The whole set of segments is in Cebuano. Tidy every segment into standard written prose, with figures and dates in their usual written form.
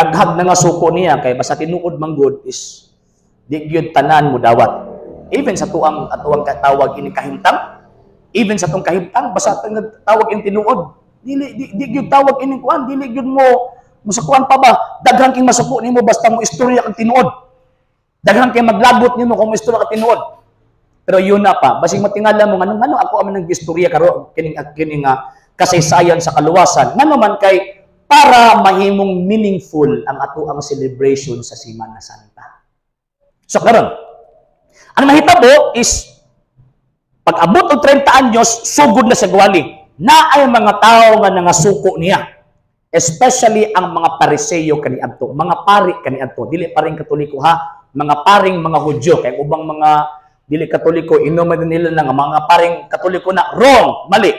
Daghag na nga suko niya kay basta tinuod man gud is di gyud tanan mo dawat. Even sa tuang atuang katawag ini kahimtang, even sa tong kahimtang, basta tawag ini tinuod, dili di gyud tawag ini kuan, dili gyud mo musakuan pa ba, daghan king masuko nimo basta mo istorya kag tinuod. Daghan kay maglagot nimo kung mo istorya kag tinuod. Pero yun na pa, basing matingala mo nganong ngano ako aman nang istorya karo kining kining kasaysayan sa kaluwasan. Ngano man kay para mahimong meaningful ang ato ang celebration sa Semana Santa. So karon, ang nahitabo is pag abot og 30 anyos, sugod na sa gwali. Na ay mga tao nga nangasuko niya. Especially ang mga Pariseyo kaniadto, mga pari kaniadto, dili pa rin Katoliko ha, mga paring mga Hudyo. Kay ubang mga dili Katoliko inuman nila nga mga paring Katoliko na. Wrong, mali.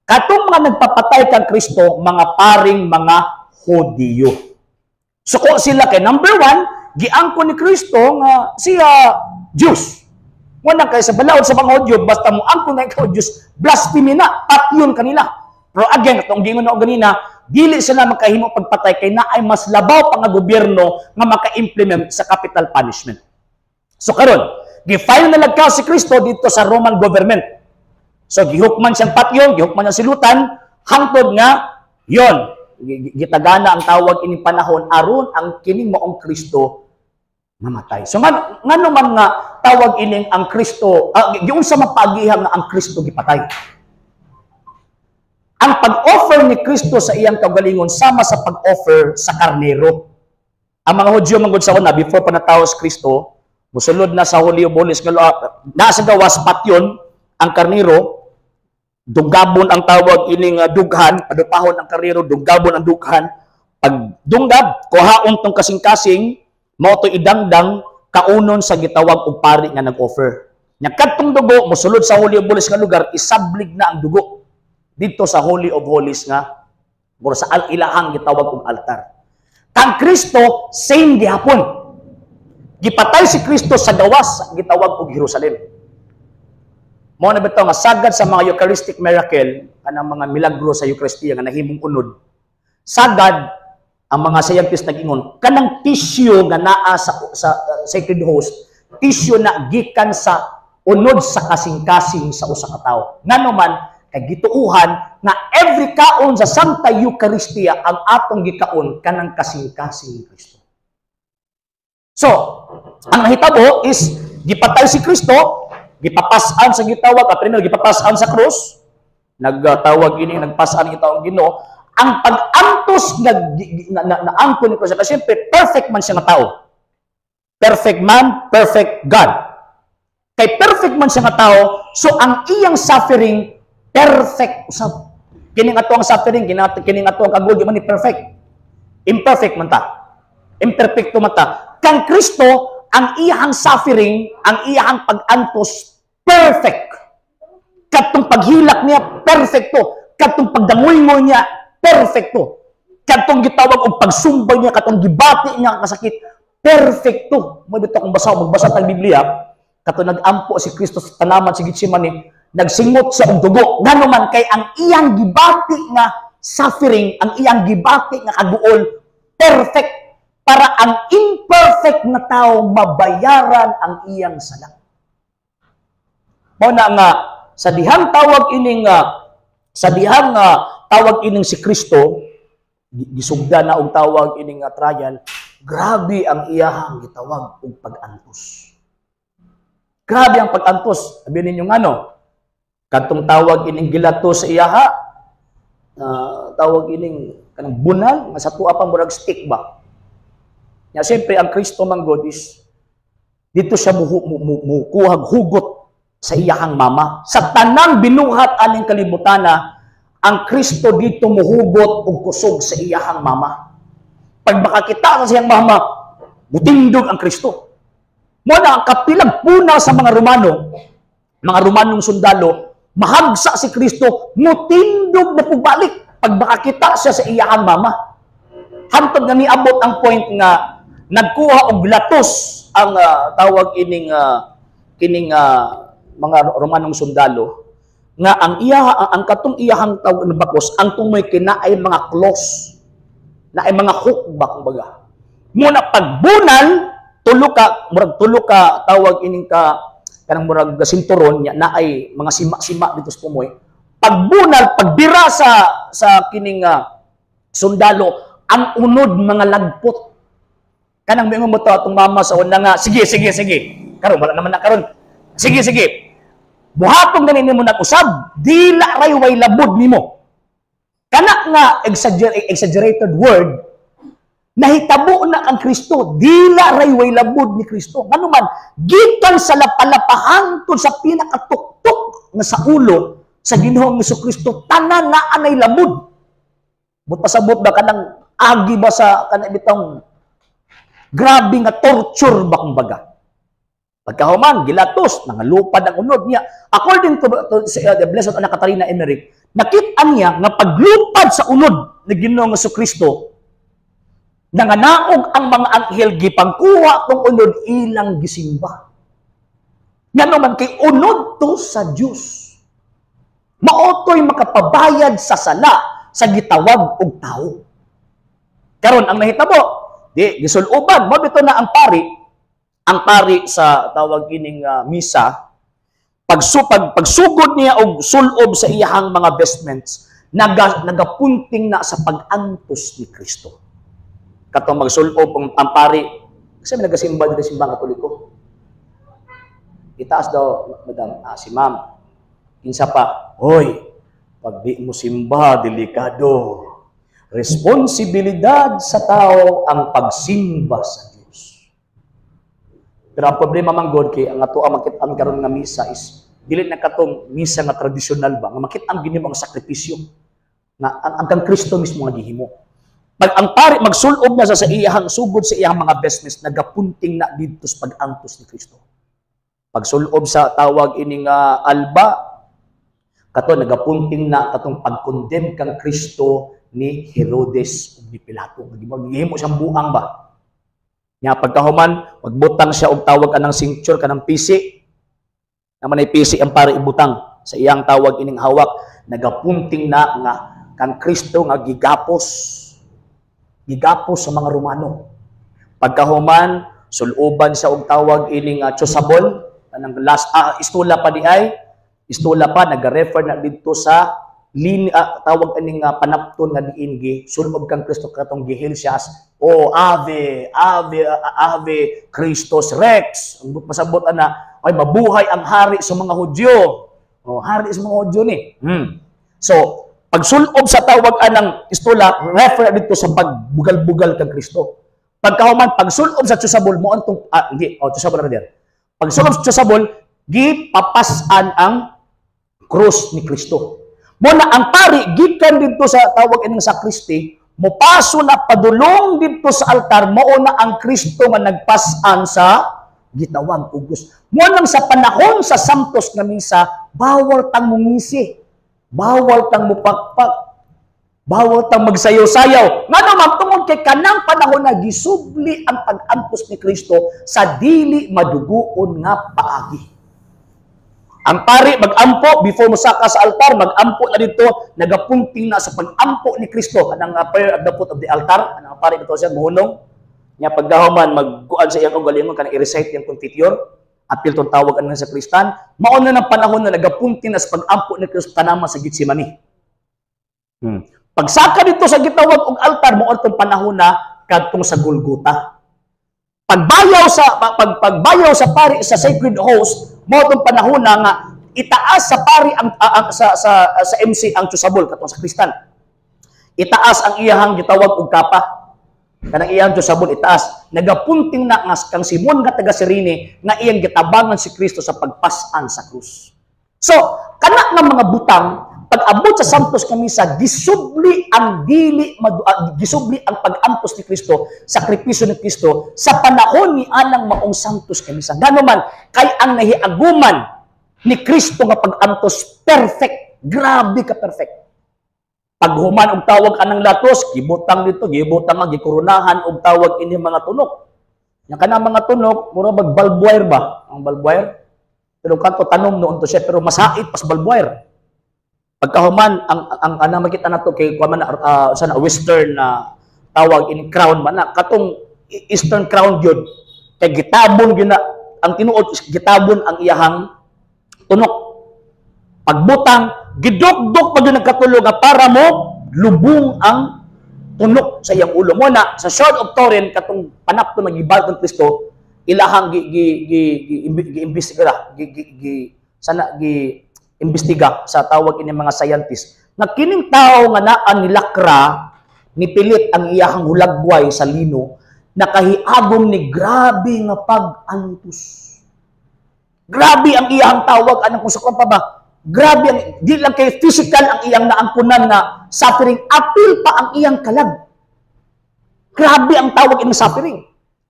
Katong mga nagpapatay kang Kristo, mga paring mga Hudiyo. Suko sila kay number one, giangko ni Kristo nga siya Jews. Wala kay sa balaod sa mga Hudyo, basta mo angkon na ikaw Jews, blasphemy na, patyon kanila. Pero again, atong giingon na ganina, dili sila makahimo pagpatay kay naay mas labaw pa nga gobyerno nga maka-implement sa capital punishment. So karon, gi-file na lagkaw si Kristo dito sa Roman government. So gihukman siyang patyon, gihukman siyang silutan, hangtod nga yon gitagana ang tawag ining panahon aron ang kining maong Kristo mamatay. So ngano man nga tawag ining ang Kristo, giunsa man paagihan nga ang Kristo gipatay? Ang pag-offer ni Kristo sa iyang kaugalingon sama sa pag-offer sa karnero. Ang mga Hudyo man gud sa una, before pa natawo si Kristo, musulod na sa Holy of Holies, nga nasa gawas patyon ang karnero, dunggabon ang tawag ining dughan, padupahon ang karnero, dunggabon ang dughan. Pag dunggab, kuhaon tong kasing-kasing, mao to idangdang kaunon sa gitawag og pari nga nag-offer. Nya kadtong dugo mosulod sa Holy of Holies nga lugar, isablig na ang dugo dito sa Holy of Holies nga mura sa al-ilahang gitawag og altar. Kang Kristo same gihapon. Gipatay si Kristo sa gawas gitawag og Jerusalem. Mao na bitaw nga sagad sa mga Eucharistic miracle, kanang mga milagro sa Eucharistia nga nahimong unod. Sagad ang mga scientist nag-ingon kanang tissue nga naa sa sacred host, tissue na gikan sa unod sa kasing-kasing sa usa ka tawo. Ngano man kay gituuhan nga every kaon sa Santa Eucharistia, ang atong gikaon kanang kasing-kasing ni Kristo. So, ang nahitabo is gipatay si Kristo, gipapas-an sa gitawag, at gipapas-an sa krus, nagtawag ini, nagpas-an gitawag Ginoo, ang pag-antos nga na angkon ni Kristo, kasi siyempre, perfect man siya nga tao. Perfect man, perfect God. Kay perfect man siya nga tao, so ang iyang suffering, perfect usab. Kining ato ang suffering, kining ato ang kagod, di man ni perfect. Imperfect man ta. Imperfecto man ta. Kang Kristo, ang iyang suffering, ang iyang pag-antos, perfect. Katong paghilak niya, perfecto. Katong pagdangoy niya, perfecto. Katong gitawag og pagsumbay niya, katong gibati niya ang kasakit, perfecto. Mo dito kung basa, magbasa tag Biblia, katong nag-ampo si Kristo sa tanaman sa Gethsemane, nagsingot siya og dugo. Ngano man kay ang iyang gibati nga suffering, ang iyang gibati nga kaguol, perfect para ang imperfect na tao mabayaran ang iyang sala. Mao na nga sa dihang tawag ining sa dihang tawag ining si Kristo gisugda na og tawag ining trial, grabe ang iyahang gitawag og pag-antos. Grabe ang pag-antos. Sabi ninyo ngano? Kadtong tawag ining gilato sa iyaha, tawag ining kanang bunal nga sa tuwa pa murag stick ba. Nya siyempre ang Kristo man god is dito siya mukuhag hugot sa iyahang mama. Sa tanang binuhat aning kalibutana, ang Kristo dito muhugot og kusog sa iyahang mama. Pag makakita sa siyang mama, mutindog ang Kristo. Mo na ang kapilang puna sa mga Romano, mga Romanong sundalo, mahagsa si Kristo, mutindog na pubalik pag makakita siya sa iyahang mama. Hantod nga niabot ang point nga nagkuha og latos ang tawag ining kining mga Romanong sundalo nga ang iya ang katong iyahang tawag na bakos ang tumoy kinaay mga claws na ay mga hook ba kumbaga. Muna pagbunal, tulo ka, murag tulo ka tawag ining ka kanang murag sinturon nya naay mga sima-sima dito sa pumoy. Pagbunal, pagbira sa kining sundalo, ang unod mga lagpot. Kanang moingon mo to atong mama sa una nga, "Sige, sige, sige. Karon wala naman na karon. Sige, sige. Buhaton gani nimo nag-usab, dila ray way labod nimo." Kana nga exaggerated word, nahitabo na kang Kristo, dila ray way labod ni Kristo. Ngano man, gikan sa lapalapa hangtod sa pinakatuktok nga sa ulo sa Ginoong Kristo, tanan na anay labod. But pasabot ba kanang agi ba sa kanang bitong grabe nga torture ba kumbaga. Pagkahuman, gilatos, nangalupad ang unod niya. According to the Blessed Anna Katarina Emmerich, nakita niya nga paglupad sa unod ni Ginoong Kristo, nanganaog ang mga anghel, gipangkuha tong unod, ilang gisimba. Ngano man kay unod to sa Dios. Mao to'y makapabayad sa sala sa gitawag og tao. Karon ang nahitabo, di gisuloban mo bito na ang pari sa tawag ining misa, pagsugod niya og sulob sa iyahang mga vestments, nagapunting na sa pag-antos ni Kristo. Katong magsulob ang pari, kasi may nagasimba dito, simbang Katoliko. Itaas daw, madam, si ma'am. Kinsa pa? "Hoy, pag di mo simba, delikado. Responsibilidad sa tao ang pagsimba sa Dios." Pero ang problema man god kay ang ato ang makit-an karon nga misa is dili na katong misa nga tradisyonal ba nga makit-an gini mo ang sakripisyo nga ang kang Kristo mismo nga gihimo. Pag ang pari magsulob na sa iyahang sugod sa iyahang mga vestments, nagapunting na didto sa pag-antos ni Kristo. Pagsulob sa tawag ining alba, kato nagapunting na katong pag-condemn kang Kristo ni Herodes ug ni Pilato. Gihimo siyang buang ba? Nya pagkahuman, magbutang siya og tawag anang cincture, kanang pisi. Naman ay pisi ang pari ibutang sa iyang tawag ining hawak, nagapunting na nga kang Kristo nga gigapos. Gigapos sa mga Romano. Pagkahuman, suluban siya og tawag ining chasuble, kanang last istula pa di ay, istula pa nagarefer na didto sa tawag aning panapton nga diin gi sulob kang Kristo, katong gihil siya as "Oh, Ave, Ave, Ave Christos Rex." Ang pasabot ana ay mabuhay ang hari sa mga Hudyo. Oh, hari sa mga Hudyo ni. So pagsulob sa tawag anang istula, refer dito sa pagbugal-bugal kang Kristo. Pagkahuman, pagsulob sa chasuble mo antong hindi oh chasuble na dir. Pagsulob sa chasuble, gipapas-an ang krus ni Kristo. Mo na ang pari gikan didto sa tawag ining sakristi, mopaso na padulong didto sa altar, mao na ang Kristo nga nagpas-an sa gitawag og krus. Mo nang sa panahon sa Santos nga misa, bawal tang mungisi, bawal tang mupakpak, bawal tang magsayaw-sayaw. Ngano man, tungod kay kanang panahon na gisubli ang pag-antos ni Kristo sa dili maduguon nga paagi. Ang pari magampo before mosaka sa altar, magampo na dito, nagapunting na sa pagampo ni Kristo kanang prayer at the foot of the altar, anang pari dito siya muhunong. Nya pagkahuman magkuan sa iyang kaugalingon, kanang i-recite yang Confiteor, apil tong tawag anang sa Kristan, mao na ng panahon na nagapunting na sa pagampo ni Kristo tanaman sa Gethsemane. Pagsaka dito sa gitawag og altar, mao tong panahon na kadtong sa Golgota. Pagbayaw sa pari sa sacred host, mao tong panahon na nga itaas sa pari ang sa MC ang chasuble, katong sa Kristan. Itaas ang iyahang gitawag og kapa. Kanang iyang chasuble itaas. Nagapunting na nga kang Simon nga taga Sirene nga iyang gitabangan si Kristo sa pagpas-an sa krus. So, kana nga mga butang, pag-abot sa Santos nga misa, gisubli ang pag-antos ni Kristo, sakripisyo ni Kristo sa panahon ni anang maong Santos nga misa. Ngano man kay ang nahiaguman ni Kristo nga pag-antos perfect, grabe ka perfect. Paghuman og tawag anang latos, gibutang dito, gibutang nga gikoronahan og tawag ini mga tunok. Yang kanang mga tunok, mura bag barbed wire ba? Ang barbed wire? Pero kanto tanom noon to siya, pero masait pas barbed wire. Pagkahuman ang anang makita nato kay kuan man sa na western na tawag in crown man na katong Eastern Crown gyud. Kay gitabon gyud na ang tinuod, gitabon ang iyahang tunok. Pagbutang, gidukdok pa gyud nagkatulo nga para mo lubong ang tunok sa iyang ulo. Mo na sa Shroud of Turin, katong panapto nga gibalot ng Kristo, ilahang gi gi gi, gi, gi imbestiga gi, gi, gi sana gi imbestiga sa tawag ini mga scientist nga kining tao nga naa nilakra, nipilit ang iyahang hulagway sa lino, nakahiagom ni grabe nga pag-antos. Grabe ang iyahang tawag anang kung sa pa ba. Grabe ang di lang kay physical ang iyang naangkunan nga suffering, apil pa ang iyang kalag. Grabe ang tawag ining suffering.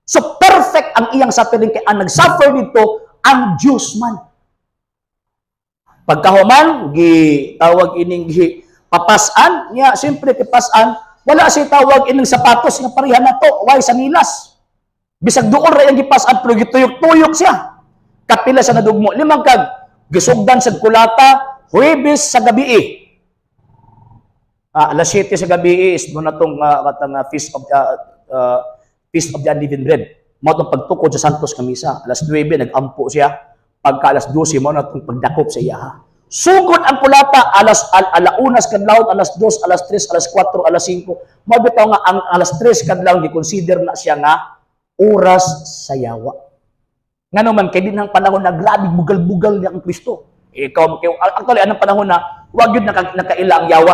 So perfect ang iyang suffering kay ang nag-suffer dito ang Diyos man. Pagkahuman, gi tawag ining gi papasan niya, siyempre kay pasan, wala siya tawag ining sapatos nga pareha na to, way sa nilas. Bisag duol ra iyang gipasan pero gituyok-tuyok siya. Kapila sa nadugmo, limang kag gisugdan sa kulata Huwebes sa gabi. Alas 7 sa gabi is mo na tong katang Feast of the Unleavened Bread. Mao tong pagtukod sa Santos nga misa. Alas 9 nagampo siya. Pagka alas 12, mo na itong pagdakop sa iya. Sugod ang kulata alaunas kadlawon, alas 2, alas 3, alas 4, alas 5. Mao bitaw nga ang alas 3 kadlawon gi-consider na siya nga oras sa yawa. Ngano man kay dinhang panahon na grabe bugal-bugal niya ang Kristo. Ikaw kay actually anong panahon na wa gyud nakaila ang yawa.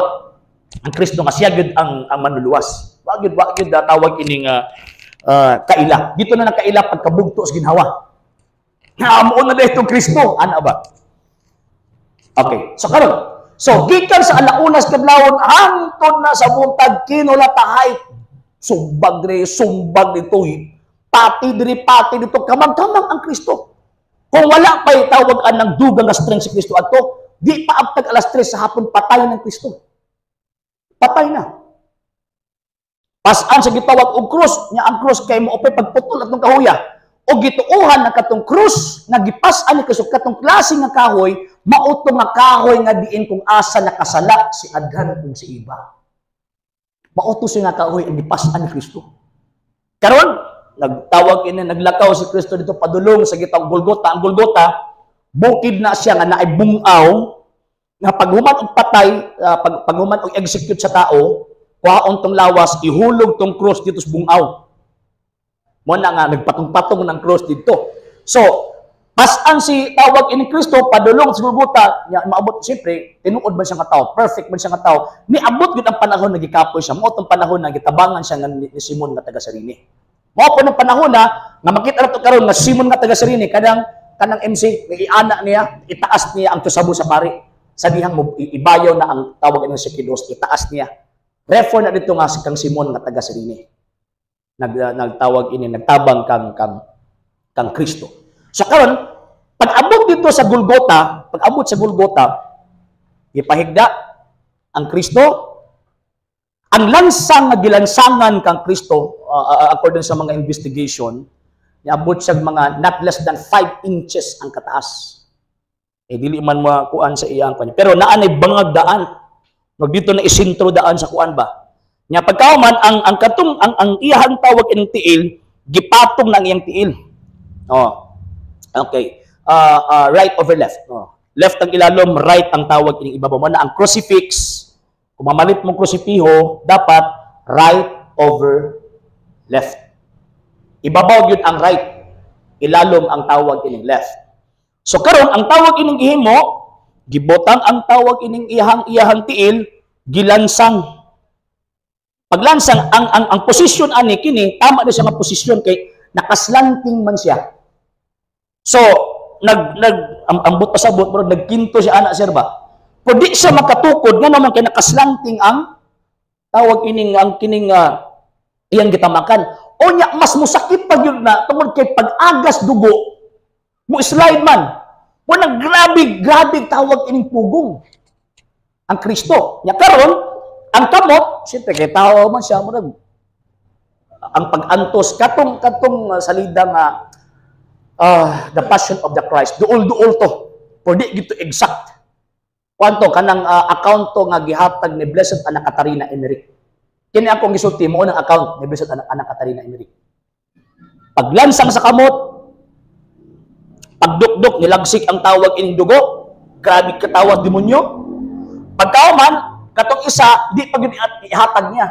Ang Kristo nga siya gyud ang manluluwas. Wa gyud tawag ining kaila. Dito na nakaila pagkabugto sa ginhawa. Naamo na dito Kristo. Ano ba? Okay. So karon, so gikan sa alaunas kadlawon hangtod na sa buntag, kinulatahay, sumbag diri, sumbag dito, pati diri, pati dito, kamang-kamang ang Kristo. Kung wala pa'y tawag anang dugang nga strength si Kristo ato, di pa abtag alas 3 sa hapon, patay ng Kristo. Patay na. Pasan sa gitawag og krus, nya ang krus kay mo pagputol atong kahuya. O gituohan na katong krus nga gipas-an ni Kristo, katong klase nga kahoy, mauto nga kahoy nga diin kung asa nakasala si Adan kung si Eva. Mauto siya nga kahoy ang gipas-an ni Kristo. Karon, nagtawag ini, naglakaw si Kristo dito padulong sa gitawag Golgota. Ang Golgota, bukid na siya nga naay bungaw nga paghuman og patay, paghuman og execute sa tao, kuhaon tong lawas, ihulog tong cross dito sa bungaw. Mo na nga nagpatong-patong ng cross dito. So, pasan si tawag ini Kristo padulong sa Golgota, nya maabot siyempre tinuod man siya nga tao, perfect man siya nga tao. Niabot gyud ang panahon nga gikapoy siya, mao tong panahon nga gitabangan siya nga ni Simon nga taga Cyrene. Mao po ng panahon na nga makita nato karon nga Simon nga taga Cyrene kanang kanang MC, iana niya, itaas niya ang tusabo sa pari. Sa dihang mo ibayaw na ang tawag ini si Kidos, itaas niya. Refer na dito nga si kang Simon nga taga Cyrene. Nagtawag ini nagtabang kang kang kang Kristo. So karon, pag-abot dito sa Golgota, pag-abot sa Golgota, gipahigda ang Kristo. Ang lansang nga gilansangan kang Kristo, according sa mga investigation, niabot siya mga not less than 5 inches ang kataas. Eh dili man makuan sa iyang kanya. Pero naa nay bangag daan. Mag dito na isintro daan sa kuan ba. Nya pagkauman ang katong ang iyahang tawag ining tiil, gipatong na ang iyang tiil. Oh. Okay. Right over left. Oh. Left ang ilalom, right ang tawag ining ibabaw. Mo na ang crucifix. Kung mamalit mong krusipiho, dapat right over left. Ibabaw gyud ang right. Ilalom ang tawag ining left. So karon ang tawag ining gihimo, gibotang ang tawag ining iyahang iyahang tiil, gilansang. Paglansang ang posisyon ani kini, tama na siya nga posisyon kay nakaslanting man siya. So nag nag ang, ambot pasabot pero nagkinto siya ana sir ba. Pero di siya makatukod nga naman kay nakaslanting ang tawag ining ang kining iyang gitamakan. O nya mas musakit pa gyud na tungod kay pag-agas dugo mo slide man. Mo grabe grabe tawag ining pugong ang Kristo. Nya karon ang kamot, siyempre kay tao man siya, murag ang pag-antos katong katong salida nga the Passion of the Christ, duol-duol to. Pero di gito exact. Kwanto kanang account to nga gihatag ni Blessed Ana Catarina Emmerich. Kini akong gisulti mo ng account ni Blessed Ana Catarina Emmerich. Paglansang sa kamot, pagdukduk, nilagsik ang tawag ining dugo, grabe katawag demonyo. Pagkauman, katong isa, di pa gyud ihatag niya.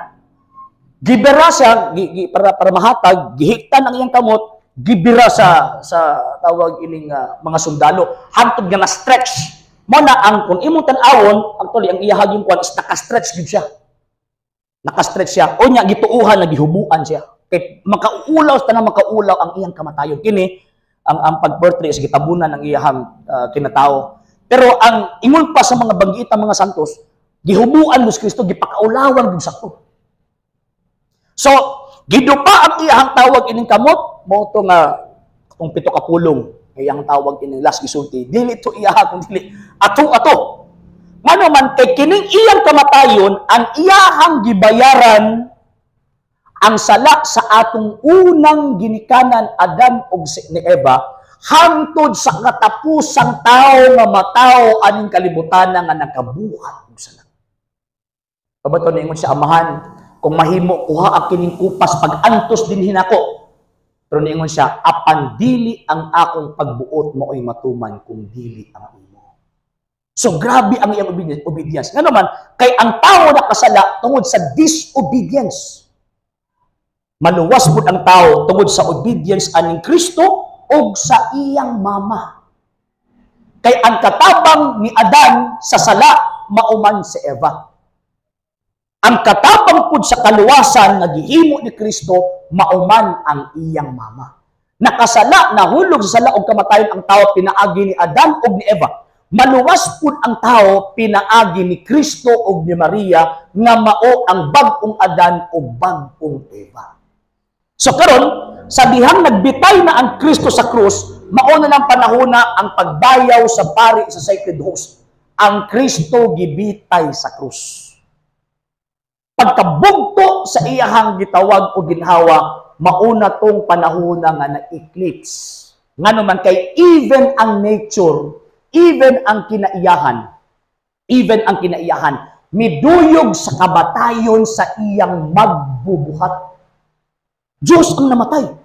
Gibira siya, gi, gi, para mahatag, gihiktan ang iyang kamot, gibira sa tawag ining mga sundalo. Hangtod nga na-stretch. Mo na ang kung imong tan-awon, actually ang iyahag yung kwan is naka-stretch gyud siya. Naka-stretch siya. O nya gituuhan na gihubuan siya. Kay makaulaw tanan, makaulaw ang iyang kamatayon. Kini ang pag-portray sa gitabunan ng iyahang kinatao. Pero ang ingon pa sa mga banggita mga santos, gihubuan mo si Kristo, gipakaulawan gyud sakto. So, gidupa ang iyahang tawag ining kamot, mao to nga kung pito ka pulong iyang tawag ining last gisulti. Dili to iyaha kung dili ato ato. Ngano man kay kining iyang kamatayon ang iyahang gibayaran ang sala sa atong unang ginikanan Adan ug ni Eva hangtod sa katapusang tao nga matawo aning kalibutan nga nakabuhat og sala. Kabato niingon siya, "Amahan, kung mahimo, kuha ang kining kupas, pag-antos dinhi nako." Pero niingon siya, "Apan dili ang akong pagbuot mao'y matuman kung dili ang imo." So grabe ang iyang obedience. Ngano man kay ang tao nakasala tungod sa disobedience. Maluwas pud ang tao tungod sa obedience aning Kristo ug sa iyang mama. Kay ang katabang ni Adan sa sala mauman si Eva. Ang katabang pud sa kaluwasan nga gihimo ni Kristo mauman ang iyang mama. Nakasala, nahulog sa sala ug kamatayon ang tao pinaagi ni Adan ug ni Eva. Maluwas pud ang tao pinaagi ni Kristo ug ni Maria nga mao ang bag-ong Adan ug bag-ong Eva. So karon, sa dihang nagbitay na ang Kristo sa krus, mao na lang panahona ang pagbayaw sa pari sa Sacred Host. Ang Kristo gibitay sa krus. Pagkabugto sa iyahang gitawag o ginhawa, mauna tong panahona nga na-eclipse. Ngano man kay even ang nature, even ang kinaiyahan, miduyog sa kabatayon sa iyang magbubuhat. Diyos ang namatay.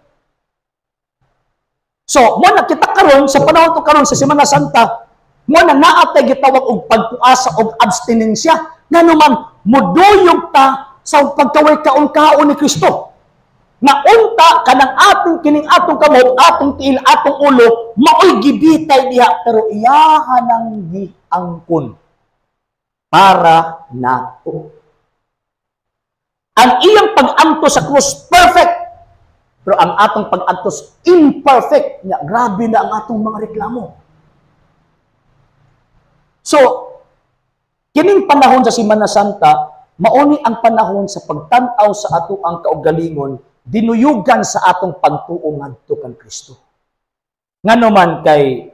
So, mo na kita karon sa panahon to karon sa Semana Santa, mo na naa tay gitawag og pagpuasa og abstinensya. Ngano man muduyog ta sa pagkaway kaon-kaon ni Kristo. Na unta kanang atong kining atong kamot, atong tiil, atong ulo, maoy gibitay diha pero iyaha nang giangkon para nato. Ang iyang pag-antos sa krus, perfect. Pero ang atong pag-antos, imperfect. Nya, grabe na ang atong mga reklamo. So, kining panahon sa Semana Santa, mauni ang panahon sa pagtan-aw sa ato ang kaugalingon, dinuyugan sa atong pagtuo ngadto kang Kristo. Ngano man kay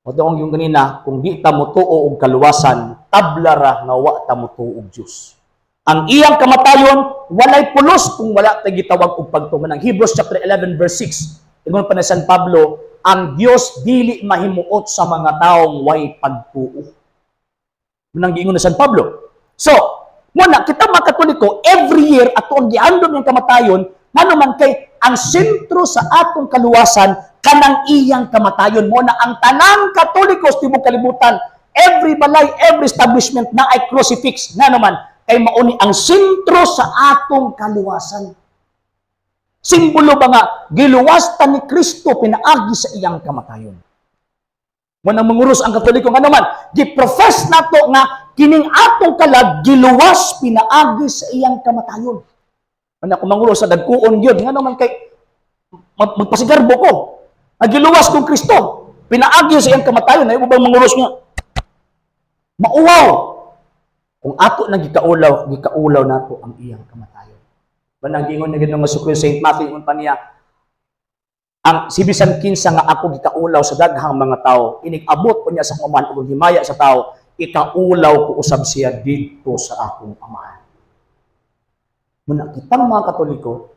Mao yung ganina, kung di ta motuo og kaluwasan, tabla ra nga wa ta motuo og Dios. Ang iyang kamatayon walay pulos kung wala tay gitawag og pagtuo. Ang Hebrews chapter 11 verse 6, ingon pa ni San Pablo, ang Dios dili mahimuot sa mga taong way pagtuo. Nang giingon ni San Pablo. So, muna kita mga Katoliko, every year ato ang giandom yung kamatayon, ngano man kay ang sentro sa atong kaluwasan kanang iyang kamatayon. Mo na ang tanang Katoliko sa tibok kalibutan, every balay, every establishment na ay crucifix. Ngano man kay mauni ang sentro sa atong kaluwasan. Simbolo ba nga giluwas ta ni Kristo pinaagi sa iyang kamatayon. Mo nang manguros ang Katoliko, ngano man gi-profess nato nga kining atong kalag giluwas pinaagi sa iyang kamatayon. Ano kung manguros sa dagkuon yun, ngano man kay magpasigarbo ko. Nagiluwas kong Kristo, pinaagi sa iyang kamatayon, ay bang manguros nga? Mauwaw. Kung ato nang gikaulaw, gikaulaw nato ang iyang kamatayon. Managingon na ginoong Kristo, Saint Matthew, ingon pa niya, ang si bisan kinsa nga ako gikaulaw sa daghang mga tao, inig-abot ko niya sa akong amahan ug himaya sa tao, ikaulaw ko usab siya didto sa akong amahan. Muna kitang mga Katoliko,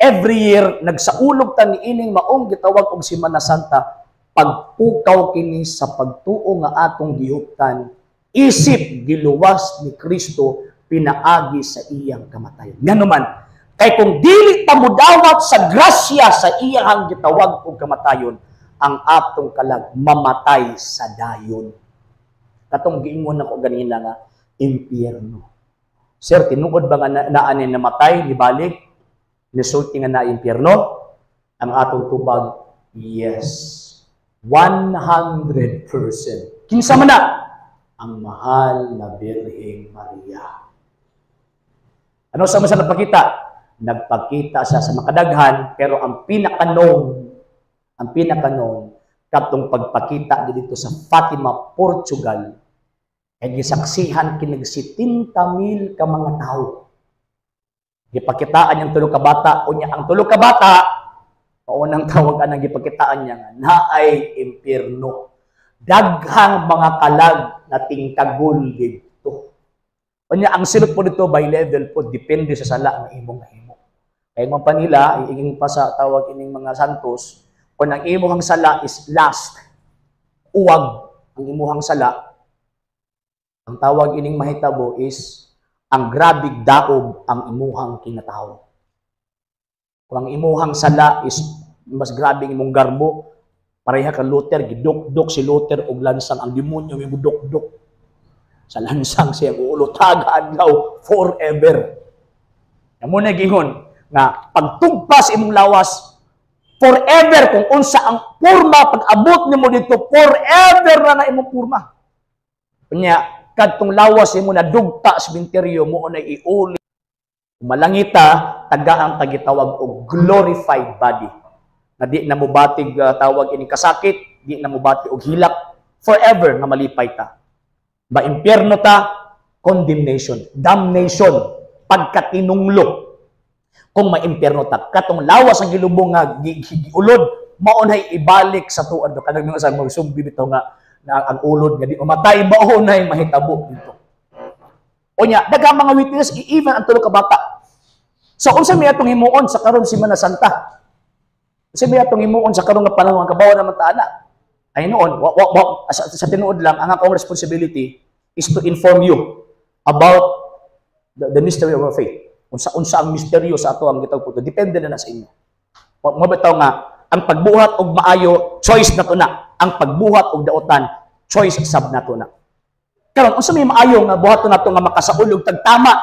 every year nagsaulog ta niining maong gitawag og Semana Santa, pagpukaw kini sa pagtuo nga atong gihuptan isip giluwas ni Kristo pinaagi sa iyang kamatayon. Ngano man Kay kung dili ta mudawat sa grasya sa iyahang gitawag og kamatayon, ang atong kalag mamatay sa dayon. Katong giingon nako ganina nga impyerno. Sir, tinuod ba nga naa ni namatay, nibalik, nisulti nga na impyerno? Ang atong tubag, yes. 100%. Kinsa man na? Ang mahal na Birheng Maria. Ano sa man siya nagpakita? Nagpakita siya sa makadaghan, pero ang pinaka-known, katong pagpakita dito sa Fatima, Portugal, ay gisaksihan kinig 70 mil ka mga tao. Gipakitaan niyang tulo ka bata, unya ang tulo ka bata, paunang tawag anang gipakitaan niya nga naay impyerno. Daghang mga kalag na tingkagol didto. Unya ang silot po dito by level po, depende sa sala nga imong nahimo. Kay man pa nila iingin pa sa tawag ining mga santos, kung ang imong sala is last, uwag ang imuhang sala, ang tawag ining mahitabo is ang grabig daob ang imuhang kinatawo. Kung ang imuhang sala is mas grabe ang imong garbo, pareha ka Luther, gidukdok si Luther og lansang, ang demonyo may mudukdok sa lansang siya ulo taga adlaw forever. Amo na gingon nga pagtugpas imong lawas forever, kung unsa ang porma pag abot nimo dito, forever na na imong porma. Unya kadtong lawas imo na dugta sa sementeryo mo na iuli malangita, tagaang tagitawag og glorified body na di na mobatig tawag ini kasakit, di na mobati og hilak, forever nga malipay ta. Ba impyerno ta, condemnation, damnation, pagkatinunglo. Kung maimpyerno ta, katong lawas ang gilubong nga giulod, mao nay ibalik sa tuad. Kanang mga sa magsumbi bitaw nga na ang ulod nga di mamatay, mao nay mahitabo dito. Unya, daghang mga witness, even ang tulo ka bata. So unsa may atong himuon sa karon Semana Santa? Unsa may atong himuon sa karon nga panahon, ang kabaw naman ta ana? Ay noon, wa, wa, wa, sa tinuod lang, ang akong responsibility is to inform you about the mystery of our faith. Unsa unsa ang misteryo sa ato ang gitawag po. Depende na na sa inyo. Mo bitaw nga ang pagbuhat og maayo, choice na to na. Ang pagbuhat og daotan, choice sab nato na. Karon, unsa may maayo nga buhaton nato nga makasaulog tag tama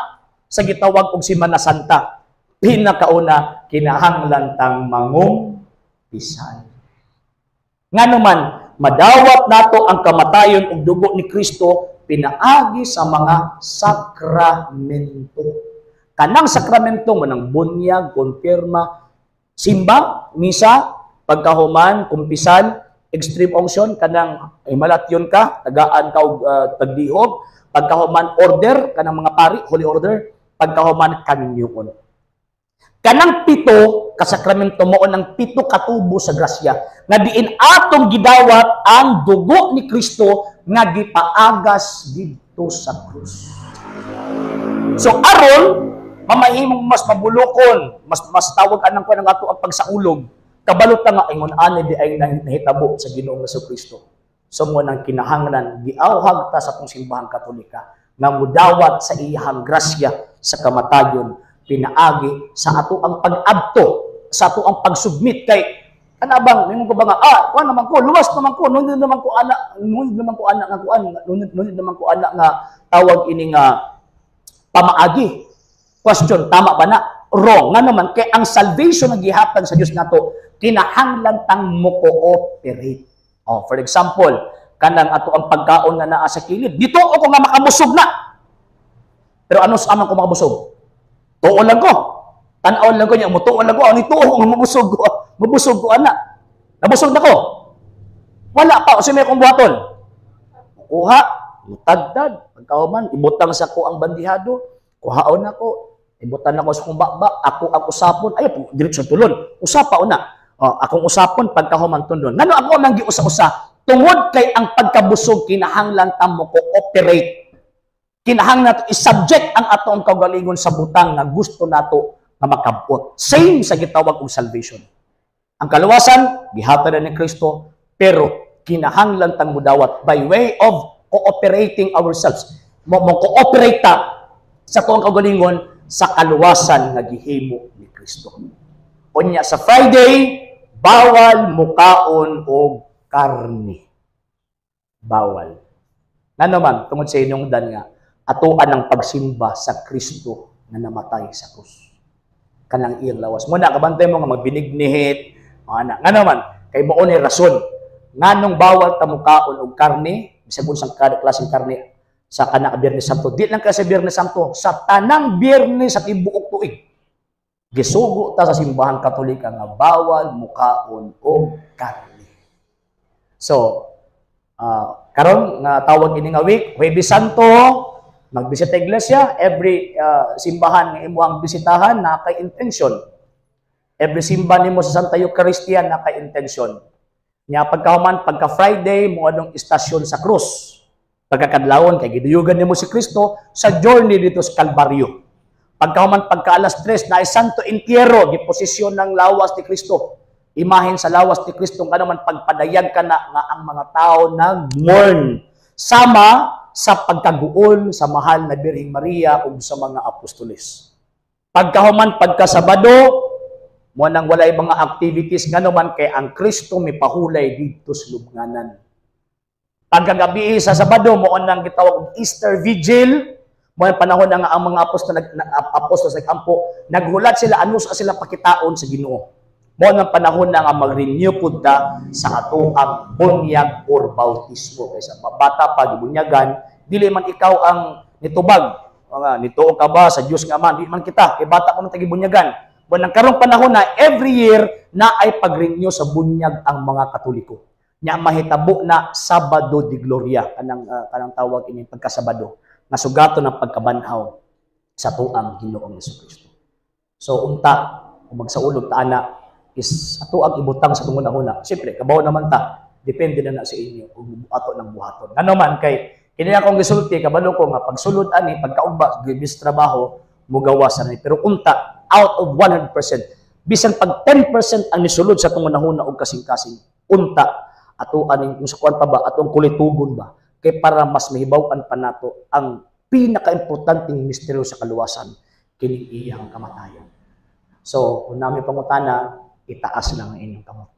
sa gitawag og Semana Santa? Pinakauna, kinahanglan tang mangumpisal. Ngano man madawat nato ang kamatayon ug dugo ni Kristo pinaagi sa mga sakramento. Kanang sakramento mo ng bunyag, konfirma, simba, misa, pagkahuman, kumpisal, extreme unction, kanang ay malatyon ka, tagaan ka og tagdihog, pagkahuman order, kanang mga pari, holy order, pagkahuman kanyuon. Kanang pito kasakramento mo ng pito katubo sa grasya nga diin atong gidawat ang dugo ni Kristo nga gipaagas didto sa krus. So aron mamahimong mas mabulokon, mas mas tawag anang kuan ang ato ang pagsaulog, kabalo ta nga ingon ani di ay nahitabo sa Ginoong Kristo. So mo nang kinahanglan giawhag ta sa atong Simbahang Katolika nga mudawat sa iyahang grasya sa kamatayon pinaagi sa ato ang pag-adto, sa ato ang pag-submit. Kay ana bang ningon ko ba nga kuan naman ko, luwas naman ko, nunod naman ko ana, nunod naman ko ana nga kuan, nunod, nunod naman ko ana nga tawag ini nga pamaagi? Question, tama ba na? Wrong. Nga naman kay ang salvation nga gihatag sa Dios nato, kinahanglan tang mo cooperate. Oh, for example, kanang ato ang pagkaon nga naa sa kilid, dito ako nga makabusog na, pero ano sa aman ko makabusog? Tuo lang ko. Tanaw lang ko niya, mutuo lang ko. Ano tuo ko nga mabusog ko? Mabusog ko ana. Nabusog na ko. Wala pa. Kasi may akong buhaton. Kuha, mutadtad. Pagkahuman, ibutang sa ko ang bandihado. Kuhaon ako. Ibutan ako sa kong bakba. Ako ang usapon. Ay, diretso tulon. Usapa una. Oh, akong usapon pagkahuman tundon. Ngano ako ang giusa-usa? Tungod kay ang pagkabusog kinahanglan ta mo cooperate. Kinahanglan nato i-subject ang atong kaugalingon sa butang nga gusto nato nga makabot. Same sa gitawag og salvation. Ang kaluwasan gihatag na ni Kristo, pero kinahanglan tang mudawat by way of cooperating ourselves. Mo cooperate ta sa atong kaugalingon sa kaluwasan nga gihimo ni Kristo. Unya sa Friday, bawal mukaon og karne. Bawal. Ngano man, tungod sa hinungdan nga atoan ang pagsimba sa Kristo nga namatay sa krus. Kanang iyang lawas. Muna, kabantay mo nga magbinignihit, mga anak. Ngano man, kay mao ni rason. Nganong bawal ta mukaon og karne, bisag unsang kada klaseng karne sa kana Biyernes Santo. Di lang ka sa Biyernes Santo, sa tanang Biyernes sa tibuok tuig. Gisugo ta sa Simbahan Katolika nga bawal mukaon og karne. So, karon nga tawag ini nga week, Huwebes Santo, magbisita iglesia, every simbahan nga imuhang bisitahan na kay intention. Every simba nimo sa Santa Eucharistia na kay intention. Nya pagkahuman, pagka Friday, mo adong istasyon sa krus. Pagkakadlawon kay giduyugan nimo si Kristo sa journey dito sa Kalbaryo. Pagkahuman, pagka alas 3 na Santo Entierro, giposisyon ng lawas ni Kristo. Imahen sa lawas ni Kristo nga naman pagpadayag ka na nga ang mga tao nag-mourn sama sa pagkaguol sa mahal na Birheng Maria ug sa mga apostoles. Pagkahuman, pagka Sabado, mo nang walay mga activities, ngano man kay ang Kristo mipahulay didto sa lubnganan. Pagkagabi sa Sabado, mo nang gitawag og Easter Vigil, mo ang panahon na nga ang mga apostol nag apostol sa nag-ampo, naghulat sila ano sa sila pakitaon sa Ginoo. Mo nang panahon na nga mag-renew pud ta sa atoang bunyag or bautismo, kaysa bata pa gibunyagan, dili man ikaw ang nitubag nga nituo ka ba sa Dios nga Ama, di man kita kay bata pa man ta gibunyagan. Mo nang karong panahon na every year na ay pag-renew sa bunyag ang mga Katoliko. Nya mahitabo na Sabado de Gloria, kanang tawag ini pagkasabado nga sugaton ng pagkabanhaw sa atoang Ginoong Kristo. So unta kung magsaulog ta ana is ato ang ibutang sa tungod na. Siyempre, kabaw naman ta, depende na na sa inyo kung ato ng buhaton. Ngano man kay kini akong gisulti, kabalo ko nga pagsulod ani, pagkaugba gibis trabaho, mugawas ani, pero unta out of 100%, bisan pag 10% ang nisulod sa tungod na og kasing-kasing, unta ato aning kung sa kuan pa ba, atong kulitugon ba, kay para mas mahibaw-an pa nato ang pinakaimportanteng misteryo sa kaluwasan, kining iyang kamatayon. So, kung nami pangutana, itaas lang ang inyong kamot.